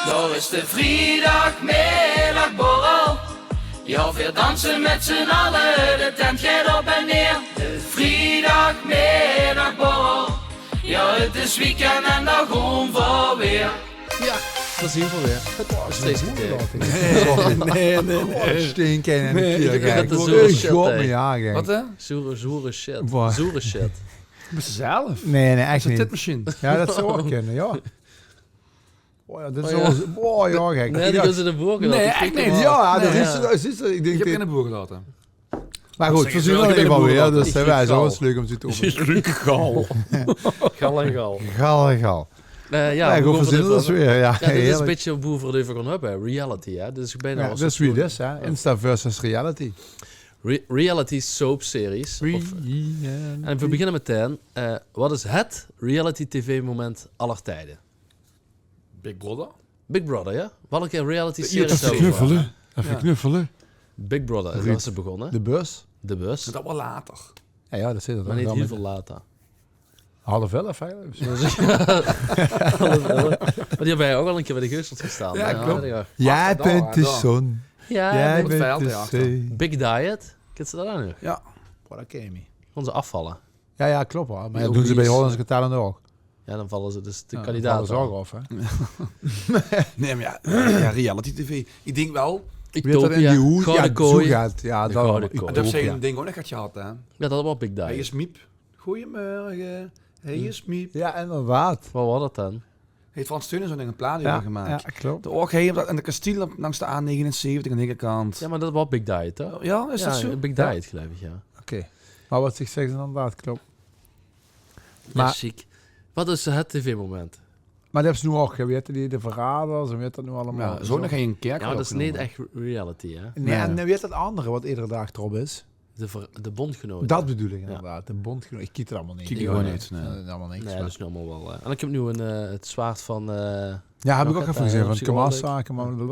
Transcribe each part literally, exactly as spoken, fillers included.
Dao is de vriedagmiddagborrel. Jao, veer danse mèt z'n alle, de tent geit op en neer. De vriedagmiddagborrel. Jao, 't is weekend en dao goon veer weer. Jao, dao zien veer weer. Steeds Nee, nee, nee. Stinkende kier. Zoere shit, hè? Wat, hè? Zoere, zoere shit. Zoere shit. Bès zelf? Nee, nee, ech neet. Is 't dit mesjiens? Jao, dat zouw ouch kinne, jao. Oh jao, dit is al... Oh jao, gek. Nee, die goon ze de boer gelaote. Nee, ech neet. Jao, dat is... Iech höb geine boer gelaote. Meh good, veer zien 'r in eder geval weer, dus 't is ouch leuk um ze te opene. Leuk gal. Gal en gal. Gal en gal. Jao, good, veer zien 'r dus weer. Jao, dit is e bitteke boe veer 't euver goon höbbe, hè. Reality, hè. Dus iech bin... Jao, dat is wie 't is, hè. Insta versus reality. Reality soapseries. En veer beginne metein. Wat is 't reality tv-moment aller tijde? Big Brother. Big Brother, jao? Welke reality serie zouw... Effe knuffele. Effe knuffele. Big Brother, dao is 't begonne. De Bus. De Bus. Dat waor later. Jao, jao, dat zit 'r. Meh neet hiel väöl later. Half elf eigelek. Meh die höbbe ouch al 'ne kier bij de Geusselt gestaon. Jao, klop. Jao, bent de zon. Jao, bent de zee. Big Diet. Kins te dat ouch nog? Jao. Boah, dat kin iech neet. Goon ze aafvalle. Jao, jao, klop wel. Meh dat doen ze bij Hollands Got Talent ouch. Jao, daan valle ze dus de kandidaat aaf, hè. Nee, meh jao, reality tv. Iech dink wel... Utopia, Gouden Kooi. Jao, dat höbs te dink iech ouch nog gehad, hè. Jao, dat waor Big Diet. Hei is Miep. Goeiemorge. Hei is Miep. Jao, inderdaad. Wat waor dat daan? Heet Frans Theunisz zoe'n ding, 'n plaat euver gemaak. Jao, klop. De ouch, hei op dat, in 't kestiel langs de A negenenzeventig aon de linkerkant. Jao, meh dat waor Big Diet, hè? Jao, is dat zoe? Big Diet, geluif iech, jao. Oké. Meh wat iech zègk is inderdaad, klop. Meh ziek. Wat is 't tv-moment? Meh dat höbs te noe ouch, hè. Wie hèt die, De Verraders en wie hèt dat noe allemaol? Jao, zoe nog gein kerk. Jao, meh dat is neet ech reality, hè? Nein, en wie hèt dat aander wat eder daag d'rop is? De Bondgenoten. Dat bedoel iech inderdaad, De Bondgenoten. Iech kiek 't allemaol neet. Kiek iech gewoen neet, nein. Nein, dat is noe allemaol wel... En iech höb noe 'n, 't zwaard vaan... Jao, höb iech ouch eve gezeen, vaan Kamasa, Kamasa. Meh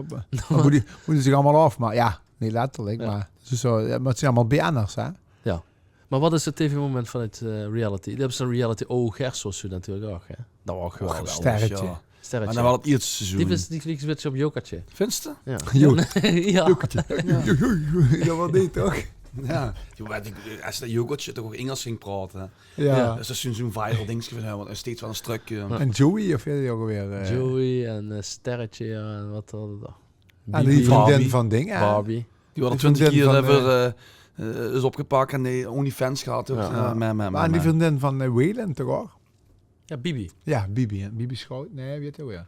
boe die, boe die ziech allemaol aof, meh jao, neet letterlek, meh zoe, zoe, jao, meh 't zien allemaol B N'ers, hè? Jao. Meh wat is 't tv-moment vaan 't reality? Die höbbe zoe'n reality, Oh Gerso, zoe natuurlek ouch, hè? Dat waor ouch geweldig. Sterretje. Sterretje. Meh daan waor 't ierste seizoen. Die vins te, die liek e bitteke op Jokertje. Vins te? Jao. Jokertje. Jao, wat deeg toch? Jao. Jao, meh die, es dat Jokertje toch ouch Ingels góng praote. Jao. Dus dat is zoe'n, zoe'n viral dingske vaan häöm, want 'r steeds wel e strökske. En Joey, of wie heet die ouch alweer? Joey en Sterretje en wat waor 't nog? En die vriendin vaan ding, hè? Barbie. Die waor al twintig kier euver, eh, is opgepak en die OnlyFans gehad. Jao. Meh, meh, meh, en die vriendin vaan, eh, Whalen toch ouch? Jao, Bibi. Jao, Bibi, hè. Bibi Schout. Nein, wie hèt die weer?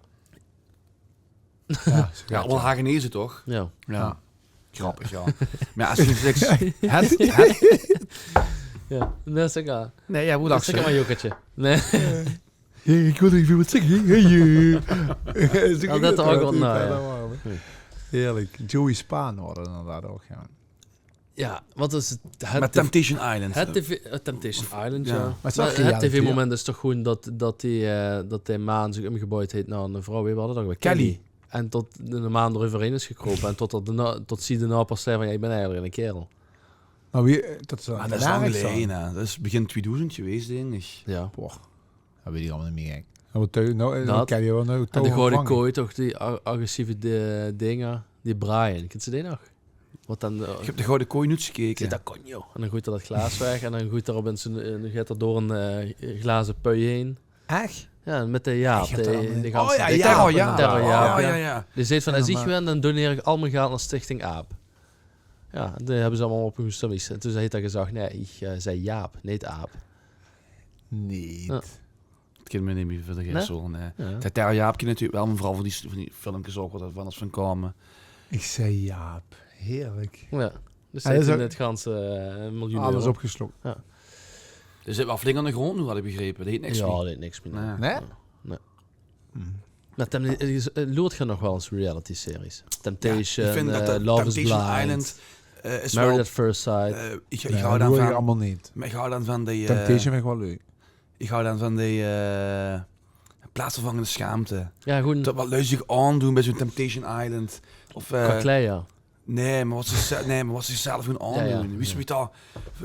Jao, allemaol Hageneze, toch? Jao. Jao. Grappig, jao. Meh es te niks... Jao, dat is ouch... Nein, jao, boe lachs te? Zègk mer, Jokertje. Nein. Hey, iech wèl neet väöl mie zègke. Hey, eh. Jao, dat ouch wel, jao. Heerlek. Joey Spaan waor 't inderdaad ouch, jao. Jao, wat is 't? Meh Temptation Island. 't Tv, eh, Temptation Island, jao. Meh 't tv-moment is toch gewoen tot, tot dee, eh, tot dee maan ziech umgeboewd heet nao 'n vrouw. Wie waor dat ouch weer? Kelly. Kelly. En tot de maan d'reuverheen is gekrope en tot, tot, de na-, tot zie daonao pas zag vaan: "Jao, iech bin eigelek 'ne kaerel." Meh wie, eh, dat is... Meh dat is lang geleie, hè. Dat is begin twiedoezend gewees, dink iech. Jao. Boah. Dat weit iech allemaol neet mie, gek. En wat, eh, noe, eh, dat, en de Gouden Kooi toch, die a-, agressieve di-, dinger, die Brian. Kins te dee nog? Wat daan, eh, iech höb de Gouden Kooi noets gekeke. Zit dat konjo. En daan goeit 'r dat glaas weg en daan goeit 'r op ins 'n, eh, geit 'r door 'n, eh, glaze pui heen. Ech? Jao, mèt de Jaap. Iech höb dat allemaol neet... Oh jao, Jaap. Terror Jaap, jao. Dee zeet vaan: "Es iech win, daan doneer iech al mie geld nao Stichting Aap." Jao, dee höbbe ze allemaol op hun stummies. En toen heet 'r gezag: "Nein, iech, eh, zag Jaap, neet Aap." Neet. Jao. Dat kin iech miech neet mie veur de geis hoole, nein. Jao. Terror Jaap kin iech natuurlek wel, meh veural vaan die, vaan die filmkes ouch, wat 'r vaan is vaan koume. Iech zag Jaap. Heerlek. Jao. Dus heet 'r 't ganse, eh, miljoen euro. Alles opgeslokke. Jao. Dee zit wel flink aon de grond noe, had iech begrepe. Dee heet niks mie. Jao, dee heet niks mie, nein. Nein? Nein. Meh Tem-, eh, loert geer nog wel ins reality-series? Temptation, eh, Love is Blind, Married at First Sight. Jao, iech vin dat Temptation Island, eh, is wel, eh, iech, iech hou daan vaan, meh iech hou daan vaan de, eh, Temptation vin iech wel leuk. Iech hou daan vaan de, eh, plaatsvervangende schaamte. Jao, gewoen. Dat wat lui ziech aondoen bij zoe'n Temptation Island. Of, eh, qua kleier. Nein, meh wat ze ze-, nein, meh wat ze ziechzelf goon aondoen. Jao, jao. Wie ze mèt dat,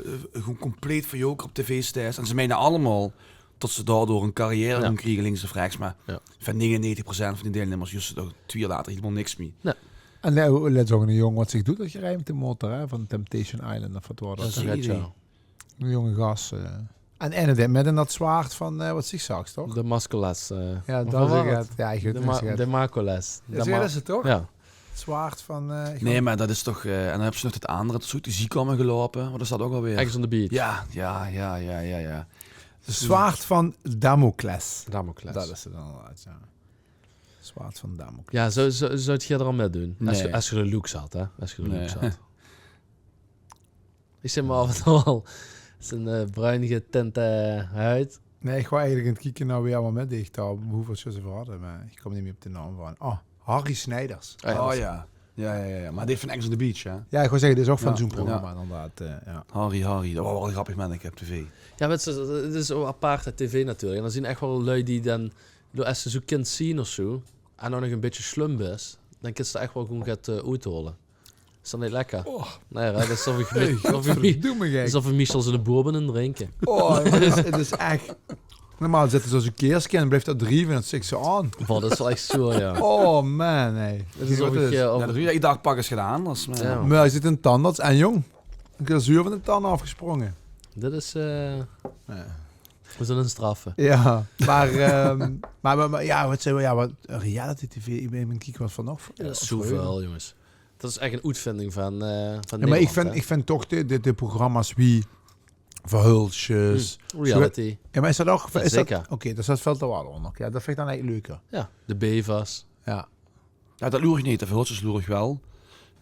eh, gewoen compleet verjoker op tv steit. En ze meine allemaol tot ze daodoor 'n carrière goon kriege links of rechs. Meh vaan negenennegentig percent vaan die deilnummers huurs te toch twie jaor later hielemaol niks mie. En eh, lèts ouch 'ne jong wat ziech doet tot gereimte motor, hè, vaan Temptation Island of wat waor dat? Gein idee. 'Ne jonge gas. En, en mèt in dat zwaard vaan, eh, wat ziech zags, toch? De Mascolas. Jao, dat is 't. Jao, iech weit 't neet. De Macolas. Is dat 't, toch? Jao. 't Zwaard vaan, eh, iech... Nein, meh dat is toch, eh, en daan höbs te nog dat aandere, dat zoe oet de zie kaom geloupe. Wat is dat ouch alweer? Ex on the Beach. Jao, jao, jao, jao, jao. 't Zwaard vaan Damocles. Damocles. Dat is 't inderdaad, jao. 't Zwaard vaan Damocles. Jao, zoe, zoe, zouws te dao aon mètdoen? Nein. Es te, es te de looks had, hè? Es te de looks had. Iech zègk mer aof en touw al zien, eh, bruin getinte huid. Nein, iech waor eigelek aon 't kieke nao wee allemaol mètdeeg dao, wee veul sjösse v'r hadde, meh iech kom neet mie op de naom vaan. Oh, Harry Snijders. Ah, jao. Jao, jao, jao. Meh dee vaan Ex on the Beach, hè? Jao, iech wouw zègke, dee is ouch vaan zoe'n programma, inderdaad. Harry, Harry. Dat waor wel 'ne grappige man, iech höb tv. Jao, meh 't is, 't is ouch apaart, hè, tv natuurlek. En dao zien ech wel lui die daan, es te zoe kins zien of zoe, en daan nog e bitteke slum bis, daan kins te ech wel gewoen get, eh, oethaole. Is dat neet lekker? Nein, hè, dat is of iech, of iech, is of iech meistal zoe'n boer bin aon 't drinke. Oh, 't is, 't is ech... Normaal zit 'r zoe zoe'n keerske en blijf dat drieve en dat zit zoe aon. Boah, dat is wel ech zoe, jao. Oh man, hè. Dat is of iech, eh, of... Jao, dat doe iech, iech dach, pak ins get aanders, meh... Meh heer zit in tandarts en jong, 'ne kier zuur vaan de tan aofgespronge. Dit is, eh, is 'n straffe. Jao, meh, ehm, meh, meh, meh jao, wat zègk, jao, wat, reality tv, iech bin, iech bin kieke wat v'r nog... Jao, dat is zoeväöl, jonges. Dat is ech 'n oetvinding vaan, eh, vaan Nederland, hè? Jao, meh iech vin, iech vin toch de, de, de programma's wie Verhulsjes, reality. Jao, meh is dat ouch, is dat... Zeker. Oké, dus dat vèlt dao wel oonder. Jao, dat vin iech daan eigelek leuker. Jao, de Bevers. Jao. Jao, dat loer iech neet. De Verhulsjes loer iech wel.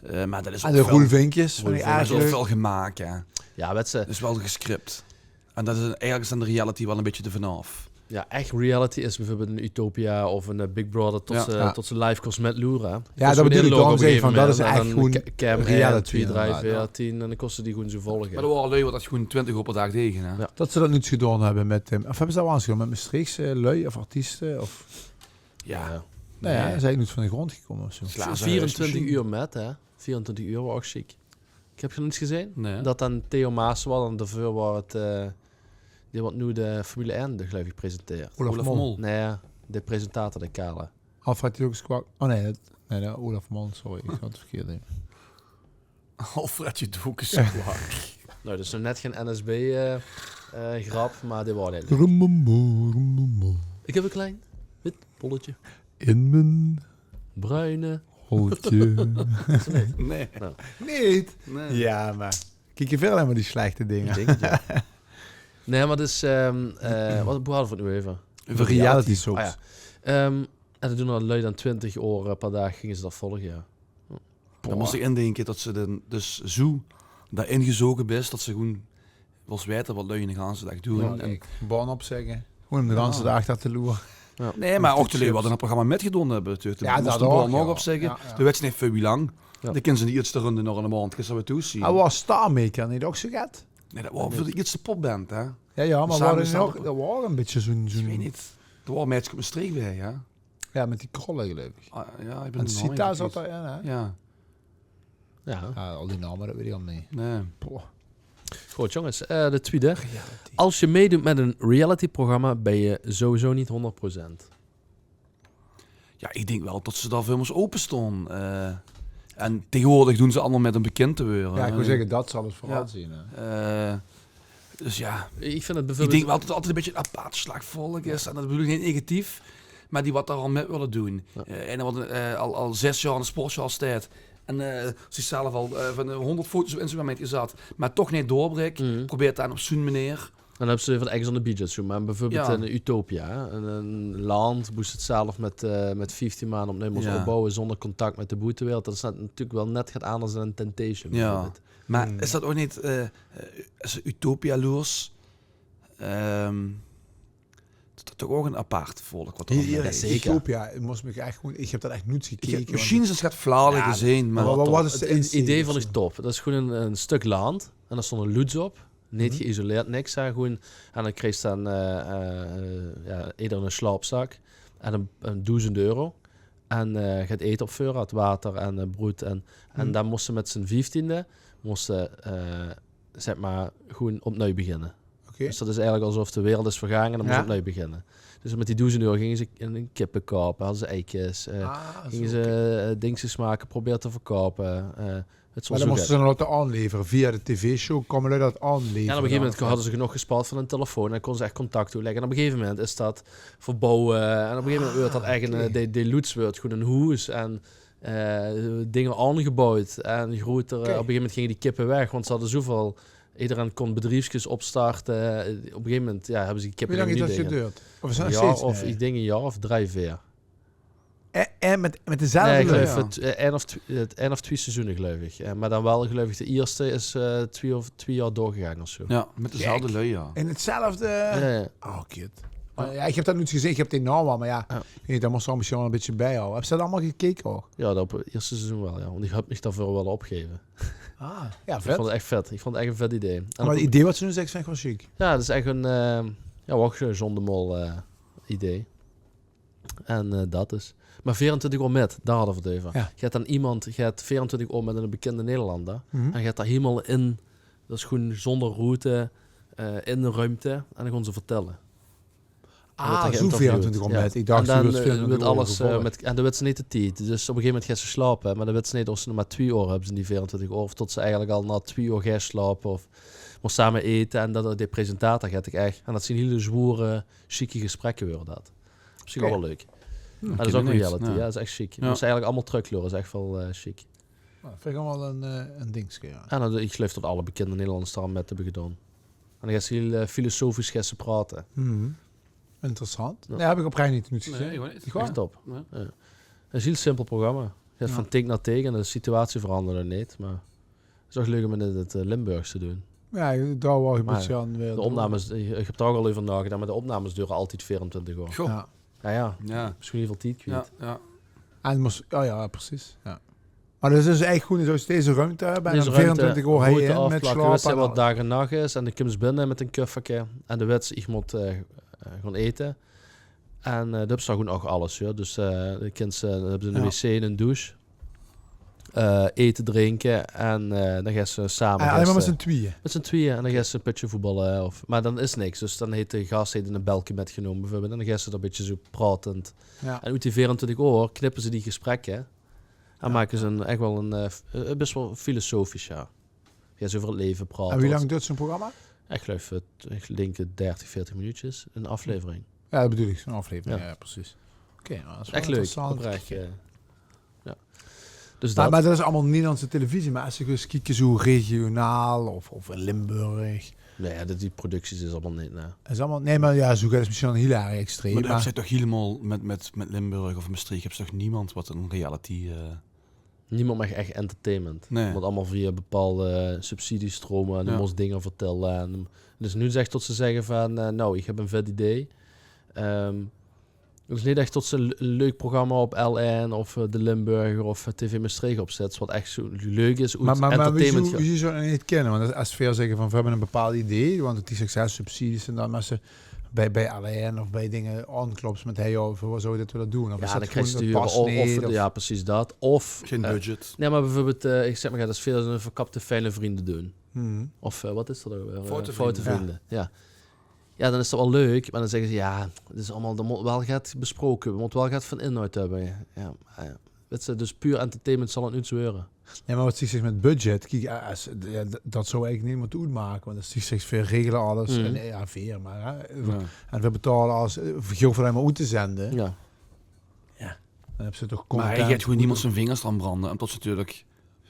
Eh, meh dat is... En de Roelvinkjes, vaan die... Is ouch väöl gemaak, hè. Jao, wèts te. Dat is wel gescript. En dat is eigelek, is daan de reality wel e bitteke devaan aof. Jao, ech reality is beveurbeeld 'n Utopia of 'n, eh, Big Brother, tot ze, tot ze live kos mètloere. Jao, dat bedoel iech. Daorum zègk iech vaan, dat is ech gewoen reality, inderdaad, jao. Kos zoe 'n inlogging höbbe op 'n gegaeve moment en daan ke-, K M N, Tweedrie Veertien, en daan kos te die gewoen zoe volge. Meh dao waore lui wat dat gewoen twintig oor per daag dege, hè? Jao. Dat ze dat noets gedoon höbbe mèt, eh, of höbbe ze dat wel ins gedoon mèt Mestreechse lui of artieste? Of... Jao. Nein, nein, dat is eigelek noets vaan de grond gekoume of zoe. Veerentwintig oor mèt, hè? Veerentwintig oor waor ouch sjiek. Iech höb gein noets gezeen. Nein. Dat daan Theo Maassen waor, en daoveur waor 't, eh, dee wat noe de Formule ein, geluif iech, presenteert. Olaf Mol. Nein, de presentator, de kale. Alfred Jocus Kwak. Oh nein, dat, nein, dat, Olaf Mol, sorry. Iech had 't verkierd, dink iech. Alfred Jocus Kwak. Noe, dat is nog net gein N S B, eh, eh, grap, meh dee waor 't eigelek. Rummembo, rummembo. Iech höb e klein wit bolleke. In mien bruine hoodje. Nein. Nein. Jao, meh kiek, iech veer allein mer die slechte dinger. Iech dink 't, jao. Nein, meh dus, ehm, eh, wat, boe hadde v'r 't noe eve? Euver reality soaps. Ah, jao. Ehm, en dat doen al lui daan twintig oor per daag ginge ze dat volge, jao. Daan mós te indinke tot ze daan dus zoe dao ingezoge bis, tot ze gewoen wèls weite wat lui 'ne ganse daag doen. Jao, en baan opzègke. Gewoen um de ganse daag dao te loere. Jao. Nein, meh ouch de lui wat in 't programma mètgedoon höbbe, natuurlek. Jao, dat ouch, jao. Dee mós de baan ouch opzègke. Jao, jao. Dee wèts te neet veur wie laank. Jao. Dee kins te neet ierste runde nog aon de maond, kins te wat toezeen. En waor Star Maker neet ouch zoe get? Nein, dat waor veur de ierste popband, hè? Jao, jao, meh waor 't nog, dat waor e bitteke zoe'n, zoe'n... Iech weit neet. Dao waor Meidske oet Mestreech bij, hè? Jao, mèt die krolle, geluif iech. Ah, jao, iech bin... En Sita zaot dao in, hè? Jao. Jao. Jao, al die name, dat weit iech al neet. Nein. Boah. Good, jonges, eh, de twiede. Reality. Es te mètdoons mèt e realityprogramma, bis te sowieso neet hoonderd percent. Jao, iech dink wel tot ze dao väöl mie ope stoon. Eh, en tegeswoordeg doen ze allemaol mèt um bekind te weure. Jao, iech wouw zègke, dat zal 't veural zien, hè. Eh, Dus jao. Iech vin 't beveurbeeld... Iech dink wel tot 't altied e bitteke 'n apaart slaag volk is. Jao. En dat bedoel iech neet negatief, meh die wat dao al mèt wèlle doen. Jao. Eh, eine wat, eh, al, al zès jaor in de sportsjaol steit. En, eh, ziechzelf al, eh, vaan de hoonderd foto's op Instagram heet gezat, meh toch neet doorbrik. Probeert daan op zoe'n meneer. En daan höbs te vaan Ex on the Beach en zoe, meh beveurbeeld 'n Utopia, hè? 'n, 'n laand boe ste 't zelf mèt, eh, mèt vieftien maan opnuits mós opboewe zoonder contact mèt de boetewereld. Dat is natuurlek wel net get aanders daan 'n Temptation, beveurbeeld. Meh is dat ouch neet, eh, eh, es te Utopia loers, ehm, dat, dat toch ouch 'n apaart volk wat dao... Jao, zeker. Utopia, iech mós miech ech gewoen, iech höb dat ech noets gekeke, want... Mesjiens ins get flarden gezeen, meh... Meh wat, wat is 't idee? Vin iech top. Dat is gewoen e, e stök laand en dao stoon 'n loods op. Neet geïsoleerd, niks, hè, gewoen. En daan kriegs te daan, eh, eh, jao, eder 'ne slaopzak en 'n, 'n doezend euro. En, eh, get ete op veurraod, water en, eh, broed. En, en daan mós te mèt zien vieftiende, mós te, eh, zègk mer, gewoen opnui beginne. Dus dat is eigelik alsof de wereld is vergange en dan mós ze opnuuj beginne. Dus mèt die doezend euro ginge ze in, in kippe koupe, hadde ze eikes, eh, ginge ze, eh, dingskes make, probere te verkoupe. Eh, 't Waor zoe gek. Meh dan mós ze ze laote aanlevere. Via de tv-show kómme lui dat aanlevere. Jao, en op e gegeve memint hadde ze genóg gespaard vaan 'nen tillefoon en kónne ze ech contact oetlegke. En op e gegeve memint is dat verbouwe. En op e gegeve memint weurt dat ech 'n, eh, dee, dee loods weurt gewoen 'n hoes. En eh, dinger aongebouwd en groeter. Op e gegeve memint ginge die kippe weg, want ze hadde zoeväöl, ederein kós bedriefskes opstarte. Eh, op e gegeve memint, jao, höbbe ze die kippe... Wie laank heet dat gedoerd? Of is dat nog steeds? Iech dink e jaor of drei, veer. En, en mèt, mèt dezelfde lui? Nein, iech geluif 't, eh, ein of tw-, 't ein of twie seizoene, geluif iech. Eh, meh dan wel, geluif iech, de ierste is, eh, twie of, twie jaor doorgegaange of zoe. Jao, mèt dezelfde lui, jao. In 'tzelfde... Jao, jao. Oh, kut. Meh jao, iech höb dat noets gezeen, iech höb dee naom wel, meh jao, iech weit neet, dat mós ze mesjiens wel e bitteke bijhawwe. Höbs te dat allemaol gekeke ouch? Jao, dat op 't ierste seizoen wel, jao. Want iech höb miech daoveur wèlle opgeve. Ah, jao, vet. Iech voont 't ech vet. Iech voont 't ech e vet idee. Meh 't idee wat ze noe zègke, vin iech wel sjiek. Jao, dat is ech 'n, eh, jao, ouch zoe'n John de Mol, eh, idee. En, eh, dat is... Meh veerentwintig oor mèt, dao hadde v'r 't euver. Jao. Geer höb dan emes, geer höb veerentwintig oor mèt 'ne bekinde Nederlander. En geer höb dao hielemaol in, dat is gewoen zonder route, eh, in de ruimte. En dan goon ze vertèlle. Ah, zoe, veerentwintig oor mèt. Iech dach, en dan, eh, weurt alles, eh, mèt, en dan weits te neet de tied. Dus op e gegeve memint geis te slaope, meh dan weits te neet of ze nog mer twie oor höbbe in die veerentwintig oor, of tot ze eigelik al nao twie oor geis slaope, of mós same ete. En dat, dee presentator geit ech, en dat zien hiel zwoere, sjieke gesprekke weure dat. Op ziech ouch wel leuk. Meh dat is ouch reality, jao, dat is ech sjiek. Mós eigelik allemaol trökloere, is ech wel, eh, sjiek. Noe, vin iech wel e, eh, e dingske, jao. En dat, iech geluif tot alle bekinde Nederlanders dao mèt höbbe gedoon. En dan geis te hiel, eh, filosofisch geis te praote. Interessant. Jao. Nein, höb iech oprech neet, noets gezeen. Nein, iech ouch neet. Ech top. Jao. 't Is e hiel simpel programma. Jao, vaan tink nao tink en de situatie verandert neet, meh 't is ouch leuk um in 't, eh, Limburgs te doen. Jao, dao wou iech e bitteke aon weer... De opnames, iech, iech höb dao ouch al euver naogedach, meh de opnames dore altied veerentwintig oor. Goh. Jao. Jao, jao. Mesjiens hiel väöl tied kwiet. Jao, jao. En mós, oh jao, perceis. Jao. Meh dat is dus ech gewoen zoe, dees ruimte höbbe en dan veerentwintig oor hei in mèt slaope en al. Wèts te wat daag en nach is en dan kums te binne mèt e kufferke en de wèts, iech mót, eh, eh, goon ete. En, eh, de höbs dao gewoen ouch alles, jao. Dus, eh, de kins, eh, de höbs 'n wc en 'n douche. Eh, ete, drinke en, eh, dan geis te same... En allein mer mèt z'n twieë? Mèt z'n twieë en dan geis te e pötsje voetballe, of, meh dan is niks. Dus dan heet de gas heet e belke mètgenome beveurbeeld. En dan geis te dao e bitteke zoe praotend. Jao. En oet die veerentwintig oor knippe ze die gesprekke. En make ze 'n, ech wel 'n, eh, f-, eh, bès wel filosofisch, jao. Geis te euver 't leve praote. En wie laank doort zoe'n programma? Iech geluif 't, iech dink 't dertig, veertig minuutsjes, 'n aflevering. Jao, dat bedoel iech, zoe'n aflevering. Jao, perceis. Oké, meh dat is wel interessant. Ech leuk, oprech, eh, jao. Dus dat. Meh dat is allemaol Nederlandse televisie, meh es iech ins kiek zoe regionaal of, of in Limburg. Nein, jao, dat, die producties is allemaol neet, nein. Is allemaol, nein, meh jao, zoe get is mesjiens hiel erg extreem, meh... Meh dat höbs te toch hielemaol mèt, mèt, mèt Limburg of Mestreech, höbs te toch niemes wat 'n reality, eh, Niemes maak ech entertainment. Nein. 't Mót allemaol via bepaolde subsidiestrome en de mós dinger vertèlle. En dus noe is 't ech tot ze zègke vaan, eh, noe, iech höb e vet idee. Ehm, 't is neet ech tot ze e le-, leuk programma op L1 of, eh, De Limburger of, eh, TV Mestreech opzèts, wat ech zoe leuk is, oet entertainment... Meh, meh, meh wie zoe, wie zoe dat neet kinne? Want es, es veer zègke vaan, veer höbbe e bepaold idee, want 't is succes, subsidies en dat, meh es ze bij, bij L1 of bij dinger aonklops mèt: "Hey joh, veur wat zouw iech dit wèlle doen?" Of is dat gewoen, dat pas neet, of... Jao, perceis dat. Of, eh, gein budget. Nein, meh beveurbeeld, eh, iech zègk mer, dat is väöl 'ne verkapte Fijne Vrienden doen. Of, eh, wat is dat ouch weer? Eh, Foute Vrienden. Foute Vrienden, jao. Jao, dan is dat wel leuk, meh dan zègke ze: "Jao, 't is allemaol, d'r mót wel get besproke, mót wel get vaan inhoud höbbe." Jao, meh, eh, wèts te, dus puur entertainment zal 't noets weure. Nein, meh wat iech zègk mèt budget, kiek, eh, es, jao, d-, dat zouw eigelek neet mote oetmake, want es iech zègk, veer regele alles, en, eh, jao, veer, meh, hè, en veer betaole alles, eh, veur gilf allein mer oet te zende. Jao. Jao, dan höbs te toch content. Meh iech höb gewoen niemes zien vingers aon brande, umtot ze natuurlek,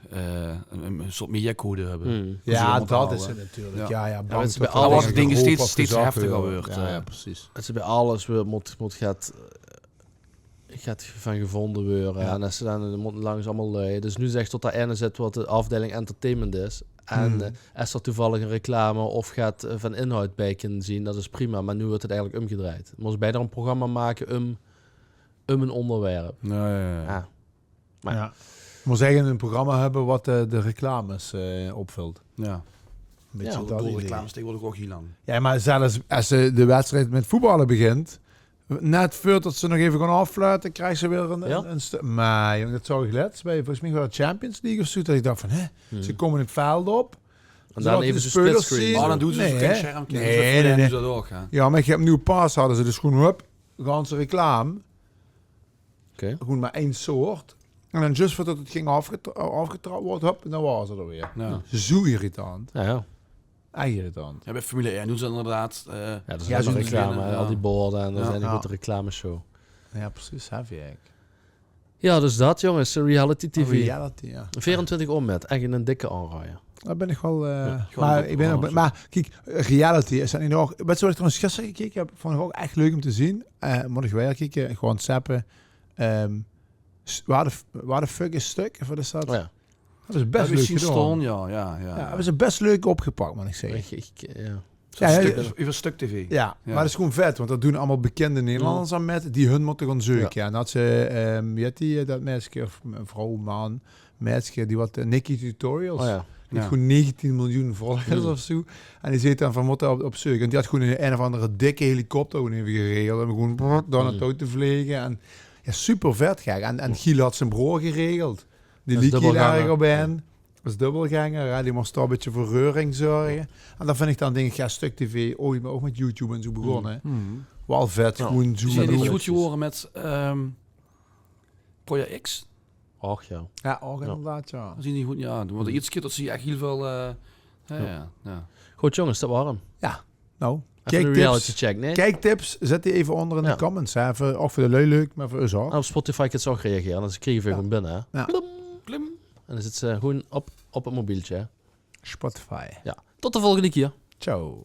eh, 'n, 'n soort mediacode höbbe. Jao, dat is 't natuurlek. Jao, jao, wèts te, bij alles... Wat ding steeds, steeds heftiger weurt, jao, perceis. Wèts te, bij alles weurt, mót, mót get, eh, get vaan gevonde weure. Jao. En es ze dan, dan mót 't langs allemaol lui. Dus noe is 't ech tot dao eine zit wat de aofdeiling entertainment is. En, eh, es dao toevallig 'n reclame of get, eh, vaan inhoud bij kin zien, dat is prima. Meh noe weurt 't eigelek umgedrejd. Mós bijna e programma make um, um 'n oonderwerp. Jao, jao, jao. Meh... Jao. Mós eigelek e programma höbbe wat, eh, de reclames, eh, opvèlt. Jao. Jao, iech bedoel, reclames tegeswoordeg ouch hiel laank. Jao, meh zelfs es, eh, de wedstrijd mèt voetballe begint, net veurtot ze nog eve goon aofsloete, kriegs te weer 'n, 'n, 'n stu-, meh jong, dat zaog iech lèts bij, volges miech waor 't Champions League of zoe, tot iech dach vaan, hè? Ze koume 't veld op, En dan effe zo'n split screen. Oh, dan doen ze zo'n klein schermpje. Nee, nee, nee. Ja, maar ich höb noe pas, hadde ze dus gewoen, hup, ganse reclame. Oké. Gewoen maar ein soort. En dan just veurdat 't ging aafgetra-, aafgetraold weure, hup, dan waore ze d'r weer. Ja. Zoe irritant. Ja, ja. Ech irritant. Ja, bie Formule ein doen ze inderdaad, eh, ja, dat is zo'n reclame, hè, al die borde en dan zeen ze good de reclameshow. Ja, precies, heavy eigenlijk. Ja, dus dat, jonges, reality T V. Reality, ja. Veerentwintig oor mit, ech 'nen dikke aanrajer. Dao bin ich waal, eh, maar ich bin ouch, maar kiek, reality is dat neet nog. Wèts se wat ich trouwens gister gekeke höb? Vond ich ouch ech leuk um te zeen. Eh, mót ich weer kieke, gewoon zappe. Ehm, s-, waar de f-, waar de fuck is Stuk? Wat is dat? Oh ja. Dat is bes leuk gedaon. Ja, ja, ja. Ja, dat is bes leuk opgepak, mót ich zègke. Ich, ich, ja. Zo'n stuk, euver Stuk T V. Ja, maar dat is gewoen vet, want dao doen allemaol bekinde Nederlanders aan mit, die hun mótte gaon zeuke. Ja. En dat ze, ehm, wie heit die, eh, dat meidske, of vrouw, man, meidske, die wat, eh, Nikki Tutorials. Oh ja. Die heit gewoen negentien miljoen volgers of zoe. En die zit dan van mótte op, op zeuk. En die had gewoen ein, ein of andere dikke helikopter gewoen effe geregeld. Om gewoen brrr, dao naotoe te vlege. En ja, super vet, gek. En, en Giel had zien broor geregeld. Die liek hiel erg op hen. Is dubbelganger, ja, die mós dao e bietje veur reuring zörge. En dat vind ich dan, dink ich, ja, Stuk T V, ooit maar ouch mit YouTube en zoe begós. Waal vet, gewoen zoe. Zeen die good gewore mit, ehm, Project X? Och, ja. Ja, ouch inderdaad, ja. Zeen die good, ja. Want de ierste kier dat ze ech hiel väöl, eh, ja, ja. Good, jonges, dat waor 'm. Ja, nou, effe 'ne reality check, nee? Kiektips, zèt die effe oonder in de comments, hè. Veur, ouch veur de lui leuk, maar veur us ouch. En op Spotify kins se ouch reagere, anders kriege v'r gewoen binne, hè. Ja. Plum. Plum. En dan zits se gewoen op, op 't mobieltje, hè. Spotify. Ja. Tot de volgende kier. Ciao.